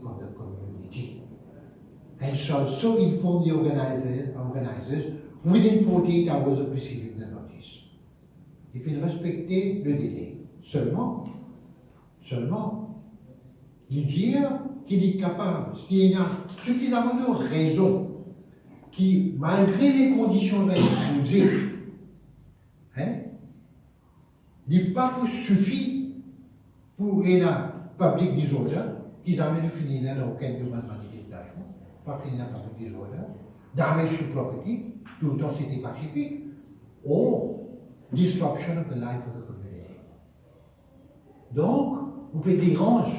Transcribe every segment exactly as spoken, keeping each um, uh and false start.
for the community and shall so inform the organizer, organizers within forty-eight hours of receiving the notice. Li finn respekte le dele. Selman, selman, li dir ki li kapav, si ena sifizaman de rezon ki, malgre le kondision sa inpoze, hein, li pa pou sifi pou ena public disorder, ki zame nou finn ena dan okenn de bann manifestasion, pa finn ena public disorder, damage to property, toultan sete pasifik, or disruption of the life of the community. Donk, ou pe deranz,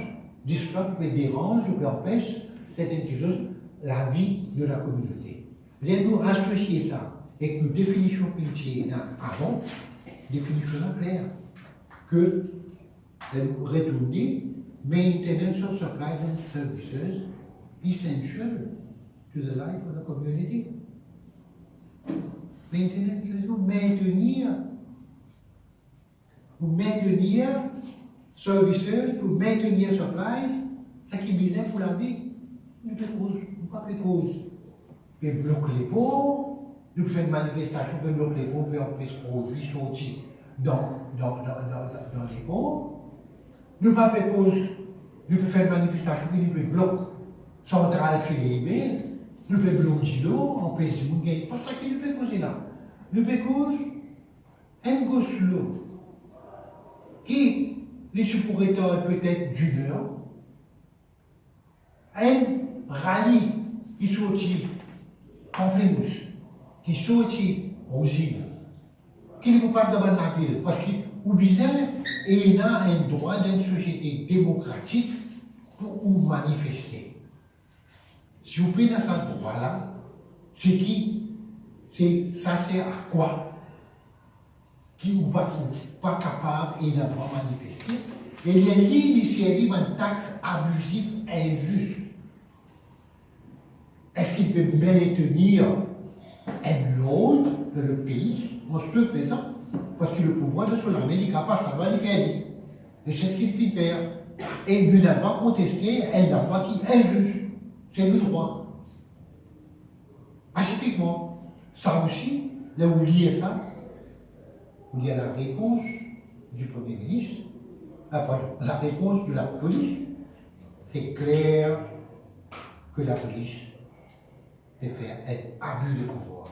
disrupt, ou pe deranz, ou pe anpes sertenn kiksoz, lavi de la kominote. Ler nou asosie sa ek nou definision ki nou ti ena avan, definision la kler, ke, ler nou retourne, maintenance of supplies and services essential to the life of the community. Maintenance, se pou mentenir, pou mentenir services, pou mentenir supplies, seki bizin pou lavi. Nou pe koz, nou pa pe koz pe blok lepor, nou pe fer manifestasion, pe blok lepor, pe anpes prodwi sorti dan, dan, dan, dan, dan, dan lepor. Nou pa pe koz, nou pe fer manifestasion ki nou pe blok santral C E B, nou pe blok dilo, anpes dimoun gagn. Pa sa ki nou pe koze la. Nou pe koz enn go slow ki li ti pou retard petet dinn er, enn rali ki sorti Pamplemousse, ki sorti Rosine, ki li pou pas dan bann lavil, parski ou bizin ena enn drwa dan enn sosiete demokratik pou ou manifeste. Si ou pena sa drwa la, se ki, se, sa ser a kwa? Ki ou pa, ou pa kapav ena drwa manifeste, e li, li, li servi bann tax abizif, inzis. Eski li pe mentenir enn lord dan le pei an se fezan? Parski le pouvwar dan so lame, li kapav, sa li fer li. E se seki li finn fer. E nou napa konteste enn lalwa ki inzis. Se le drwa. Pasifikman. Sa osi, ler ou lir sa, ou lir la repons di Premie Minis, ah, pardon, la repons de la polis, se kler ke la polis pe fer enn abi de pouvwar.